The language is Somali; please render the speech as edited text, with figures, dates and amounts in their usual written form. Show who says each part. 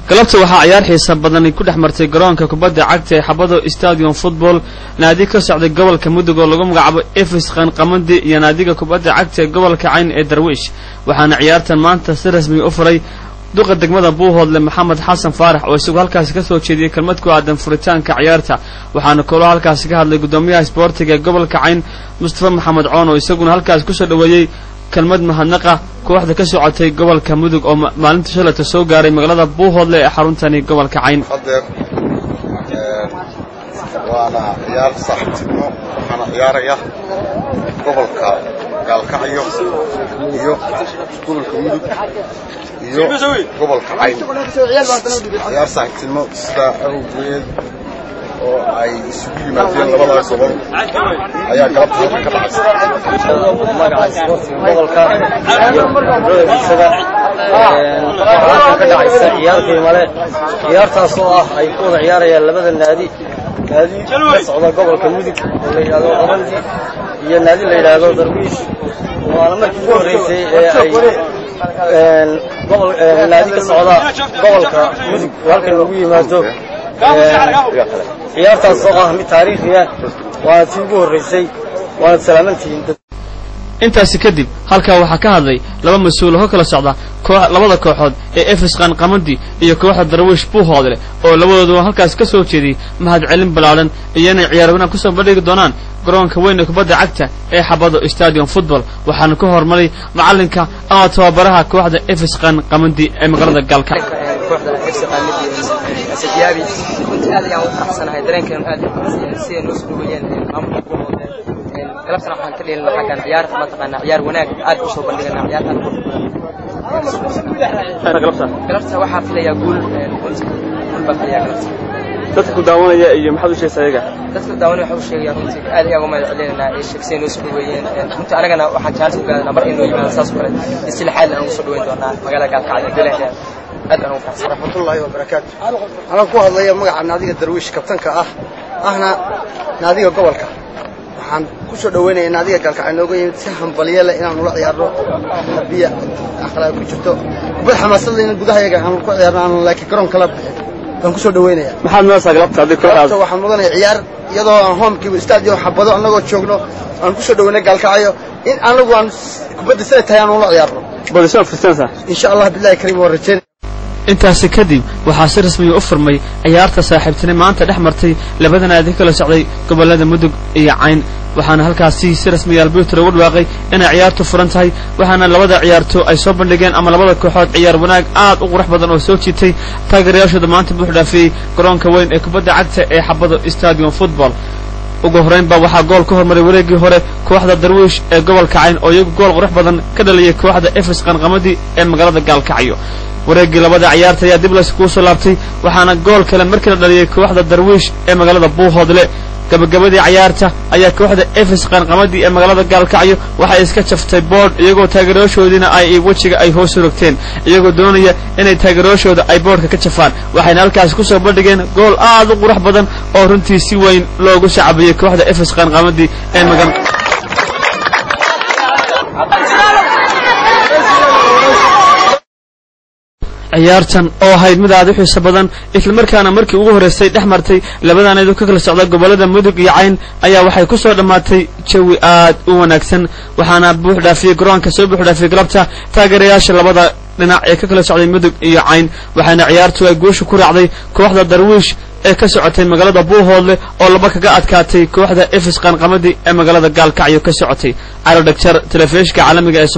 Speaker 1: Galabta waxaa ciyaar xiisa badani ku dhex martay garoonka kubadda cagta ee Xabado Stadium Football naadi ka socday gobolka Mudug oo lagu magacaabo Efis Qanqamadi iyo naadiga kubadda cagta ee gobolka Cayn ee Darwiish. Waxaana ciyaartan maanta si rasmi u furay duqa degmada Buuhoodle Maxamed Xasan Faarax oo isagu halkaasi ka soo jeediyey kelmad ku aadan furitaanka ciyaarta. Waxaana kaloo halkaasi ka hadlay guddoomiyaha isboortiga ee gobolka Cayn Mustafa Maxamed Coon oo isaguna halkaasi kusoo dhoweeyey kelmad mahadnaqa kooxda ka socotay gobolka Mudug oo maalinta shalayta soo gaaray magaalada Buuhoodle ee xaruntani gobolka Cayn.
Speaker 2: Hadeer waana ciyaar saaxiibtinimo, waxaana ciyaaraya gobolka Gaalkacyo iyo gobolka Mudug iyo gobolka Cayn. Ciyaar saaxiibtinimo sidaa awgeed oo ay isugu yimaadeen labada gobol ayaa galabta halka ka dhacaysa.
Speaker 3: Magaca isboortiga gobolka iyo khibrada bulshada, waxaa halkan ka dhacaysa ciyaar qiimo leh, ciyaartaas oo ah ay ku wada ciyaarayaan labada naadi, naadi ka socda gobolka Mudug oo la yidhahdo Qabandi iyo naadi la yidhaahdo Darwiish. Waana markii ugu horreysay ee ay gobol naadi ka socda gobolka Mudug oo halkan loogu yimaado. Ciyaartaas oo ah mid taariikhi ah, waana tii ugu horreysay, waana salaamantihiin.
Speaker 1: Intaasi kadib halkaa waxaa ka hadlay laba mas-uul oo ka kala socda koox labada kooxood ee Efis Qanqamadi iyo kooxda Darwiish Buuhoodle oo labadooduba halkaas ka soo jeediyey mahadcelin ballaaran iyo inay ciyaar wanaag kusoo bandhigi doonaan garoonka weyn ee kubadda cagta ee Xabado Stadium Football. Waxaana ka hormaray macalinka ama tababaraha kooxda Efis Qanqamadi ee magaalada Gaalkacyo.
Speaker 4: Kooxda FC Qaamidi Asadiyaabi, runtii aad ayaan u faraxsanahay, dareenkeenu aad ayuu faraxsan yahay siday noo soo dhaweeyeen maamulka Buuhoodle. Galabtana waxaan ka dheelina xaggan ciyaar, mataqaanaa, ciyaar wanaag aad u soo bandhigana, ciyaar aad u qurux badan. Galabta waxaa filayaa guul, runtii guul baan filayaa galabta.
Speaker 1: Dadka ku daawanaya iyo maxaad u sheegaysaa ayaga?
Speaker 4: Dadka daawanaya waxaa u sheegaya runtii aad ayaan uga mahad celinaynaa ee sheegsay noo soo dhaweeyeen. Runtii anagana waxaan jaanis u gaadanaa mar inoo yimaado saas oo kale si lixaad aan ugu soo dhaweyn doonaa magaalada Gaalkacyo bilaheeda. Aad baan ugu faraxsan.
Speaker 5: Raxmatullaahi wabarakaatu. Anaa ku hadlaya magaca naadiga Darwiish, kabtanka ah ahna naadiga gobolka, waxaan ku soo dhaweynayaa naadiga Gaalkacyo nooga yimid si hambalyo leh inaan ula ciyaarno, tarbiya akhlaaq ku jirto, kubad xamaasad leh in gudahayaga aan ku ciyaarno, aan laakiin garoon kala bixin baan ku soo dhaweynayaa.
Speaker 1: Maxaad moodaysaa galabta haddii kooxdaas?
Speaker 5: Galabta waxaan mudanaya ciyaar iyadoo aan hoomkiiba stadium Xabado annagoo joogno aan ku soo dhaweynay Gaalkacyo in anagu aan kubadda siday tahay aan ula ciyaarno.
Speaker 1: Badisoo fursanaysaa
Speaker 5: insha Allah billahi kariim, waan rajeynaya.
Speaker 1: Intaasi kadib waxaa si rasmiya u furmay ciyaarta saaxiibtinimo maanta dhex martay labada naadi kala socday gobollada Mudug iyo Cayn. Waxaana halkaasi si rasmiya albuutra ugu dhawaaqay inay ciyaartu furan tahay. Waxaana labada ciyaarto ay soo bandhigeen ama labada kooxood ciyaar wanaag aad u qurux badan oo soo jiitay taageerayaashooda maanta buux dhaafiyey garoonka weyn ee kubadda cagta ee Xabado Stadium Football. Ugu horreyn ba waxaa gool ka hormaray wareeggii hore kooxda Darwiish ee gobolka Cayn oo iyagu gool qurux badan ka dhaliyay kooxda Efis Qanqamadi ee magaalada Gaalkacyo. Wareeggii labada ciyaarta ayaa dib layskugu soo laabtay, waxaana gool kale markii la dhaliyey kooxda Darwiish ee magaalada Buuhoodle. Gabagabadii ciyaarta ayaa kooxda Efis Qanqamadii ee magaalada Gaalkacyo waxay iska jaftay boodh, iyagoo taageerayaashoodiina ay wejiga ay hoos rogteen iyagoo doonaya inay taageerayaashooda ay boodhka ka jafaan. Waxayna halkaasi kusoo bandhigeen gool aad u qurux badan oo runtii si weyn loogu shacabiyey kooxda Efis Qanqamadii ee magan. Ciyaartan oo ahayd mid aad u xiiso badan islamarkaana markii ugu horreysay dhex martay labadaan ka kala socda gobollada Mudug iyo Cayn ayaa waxay ku soo dhammaatay jawi aad u wanaagsan. Waxaana buux dhaafiyey garoonka soo buux dhaafiyey galabta taageerayaasha labada dhinac ee ka kala socday Mudug iyo Cayn. Waxaana ciyaartu ay guusha ku raacday kooxda Darwiish ee ka socotay magaalada Buuhoodle oo laba kaga adkaatay kooxda Efis Qanqamadi ee magaalada Gaalkacyo ka socotay. Calo Dhagjar, telefishinka caalamiga ee